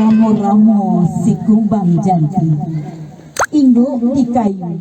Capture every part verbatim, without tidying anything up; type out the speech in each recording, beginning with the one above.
Ramo-ramo si kumbang janti, inggok di kayu.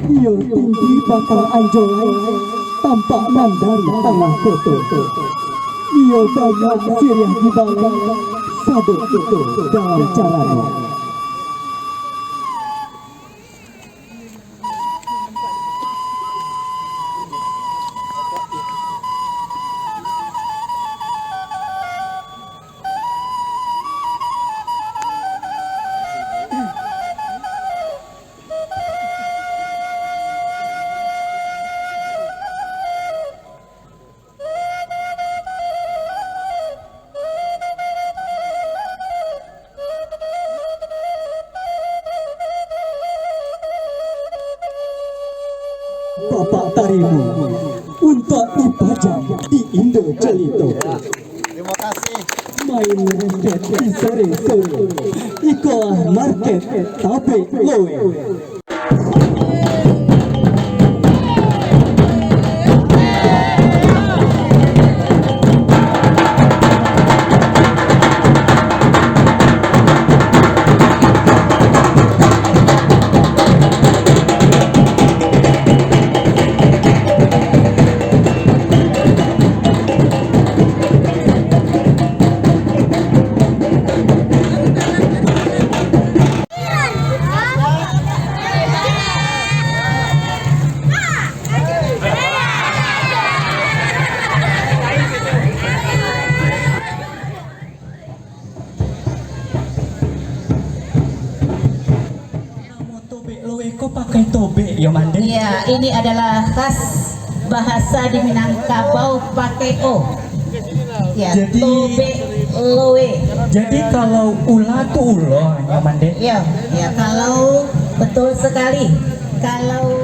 Iyo tinggi batang anjolai, tampak nan dari tangah koto. Iyo banyak siriah di balai, sadok iko dalam carano. Bapak tarimo untuak dipajang di Indo Jalito. Terima kasih. Main raket di sore-sore. Ikolah market Tabek Loe. Namo tobek loe ko pakai tobek, yo, Mande? Iya, ini adalah khas bahasa di Minangkabau, pakai o. Ya, jadi, tobek loe. Jadi kalau ula tu ulo, yo, Mande? Iya, iya, kalau betul sekali. Kalau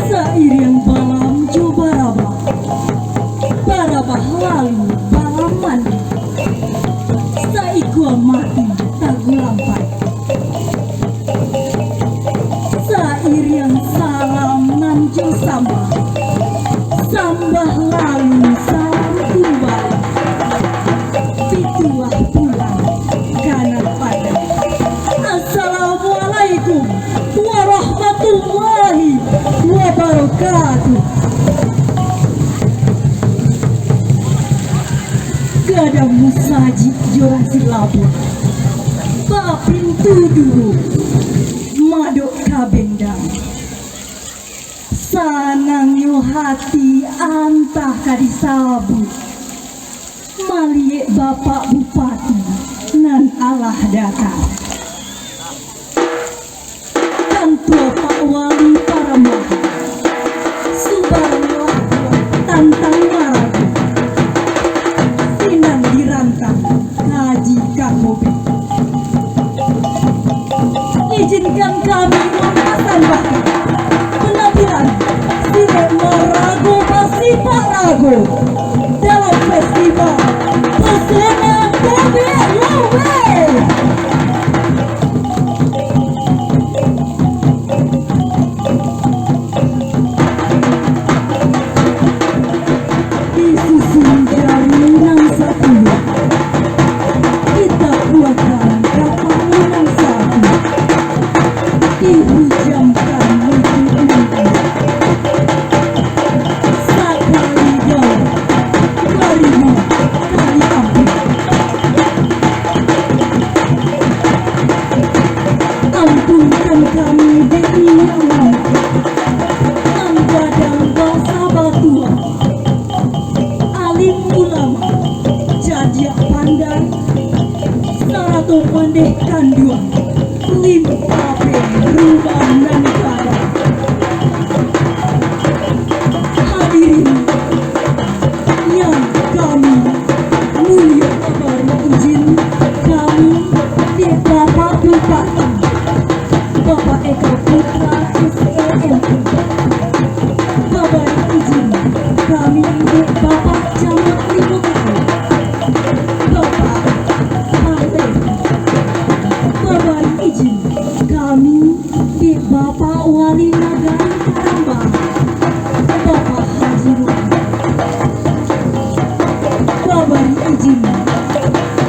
Sairiang balam jo barabah, barabah lalu balam mandi. Saikua mati tagulampai. Sairiang salam nan jo sambah, sambah lalu salam kumbali. Pituah pulang ka nan pandai. Assalamualaikum warahmatullahi wabarakatuh. Gadang musajik jo rasi labuah, bapintu duo, madok ka bendang. Sanangnyo hati antah ka disabuik, maliek Bapak Bupati nan alah datang. Kantua Pak Wali Parambahan, subarnyo tantang marago, sinan dirantang kaji ka Kobe. Izinkan kami mampasambahkan penampilan sinek marago basipak rago dalam festival Pesona Kobe Lowe. Disusun jari nan sapuluah, Sarato pandeh kanduang, limpah pe rumah nan gadang. Hadirin yang kami muliakan, bari ijin kami dek Bapak Bupati, Bapak Eka Putra, S E M P. Babari ijin kami dek Bapak Camat Limo Taun, Bapak Pantai. Babari ijin kami dek Bapak Wali Nagari Parambahan, Bapak Haji Ruan. Babari ijin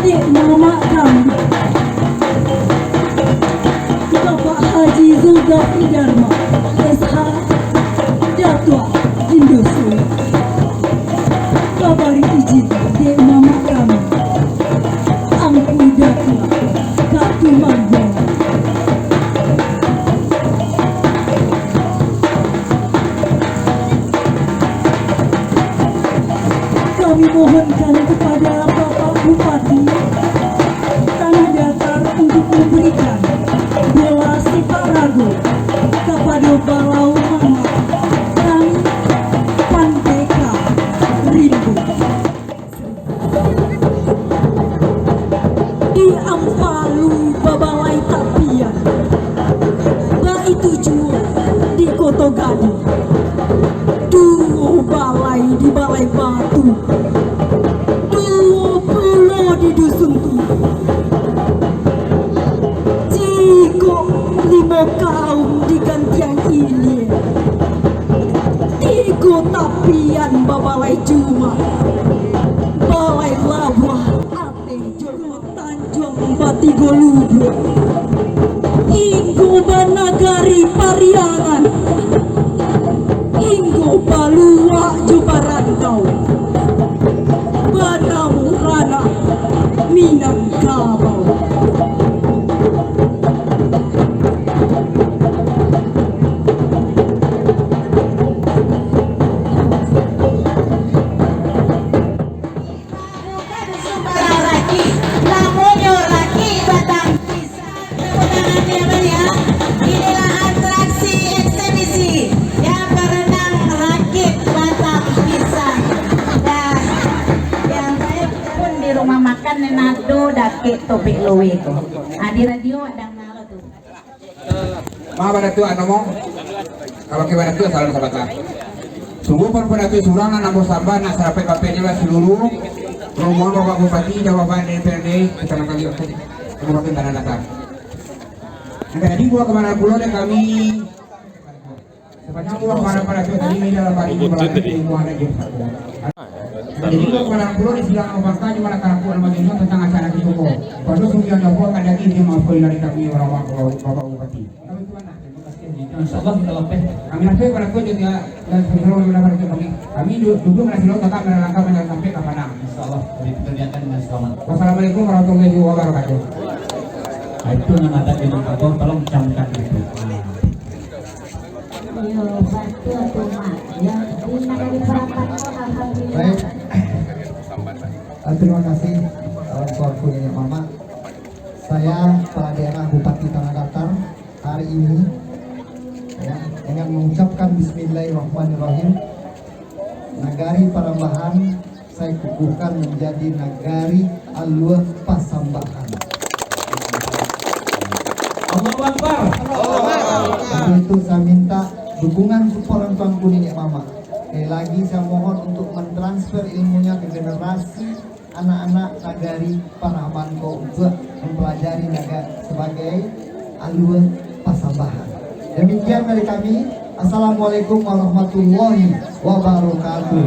dek mamak kami, Bapak Haji Zulkifli Dharma, S H, Datuak Indosuri. Babari ijin dek mamak kami, Angku Datuak Katumangguangan. Kami mohonkan kepada Bapak Bupati Tanah Datar untuk memberikan bola sepak ragu kepada Balau Mamak dan Pandeka Rimbo. Di Ampalu babalai tapian, baitu juo di Koto Gadang. Duo balai di Balai Batu, duo pulo di Dusun Tujuah. Jikok limo kaum di Gantiang Ilie, tigo tapian babalai juo, Balai Labuah Ateh jo Tanjuang Batigo Lubuak, inggo banagari Pariangan, inggo baluak jo barantau, banamo ranah Minangkabau. Bukan sembarang rakik, namonyo rakik batang pisang. Tepuk tangan yang meriah. Inilah atraksi eksibisi, ya, berenang rakit batang pisang. Dah, yang saya pun di rumah makan nan ado dakek Topik Lui tu. Ah, di radio ada nalo tu. Ma Badatuak namo, kabake Badatuak salam sabata. Sungguahpun Badatuak surang nan ambo sambah, nak sarapek-rapek jo lah saluruah rombongan Bapak Bupati, jo Bapak D P R D, pertama kali waktu Kabupaten Tanah Datar. Nan ka jadi buah kemana pulo dek kami. Sapanjang buah kemana Badatuak tadi, ini dalam hari ini, buah anak Jumat. Jadi buah kemana pulo di silang Abang Kaji, mana karapu nama jenuh tentang acara itu ko. Perlu sungguh yang buah kadang ini, maaf, dari kami orang-orang Bapak Bupati. Insyaallah kita lapeh. Kami lapeh pada tu juga, dan sebelum kita pada kami. Kami du-, duduk pada silo, kakak pada langkah pada sampai ka Padang. Insyaallah, kami pekerjakan dengan selamat. Wassalamualaikum warahmatullahi wabarakatuh. Ah, itu nan ado di Minangkabau, tolong camkan itu. Ah. Iyo, batua tu, Mak. Ya, di mana di Perambanan, alhamdulillah. Baik. Ah, terima kasih, eh, Tuanku Niniak Mamak. Saya, Kepala Daerah Bupati Tanah Datar, hari ini, ya, dengan mengucapkan Bismillahirrahmanirrahim, Nagari Parambahan saya kukuhkan menjadi Nagari Alua Pasambahan. Allahu Akbar. Untuk itu saya minta dukungan support Tuanku Niniak Mamak. Sekali lagi saya mohon untuk mentransfer ilmunya ke generasi anak-anak Nagari Parambahan ko untuak mempelajari naga-, sebagai alua pasambahan. Demikian dari kami. Assalamualaikum warahmatullahi wabarakatuh.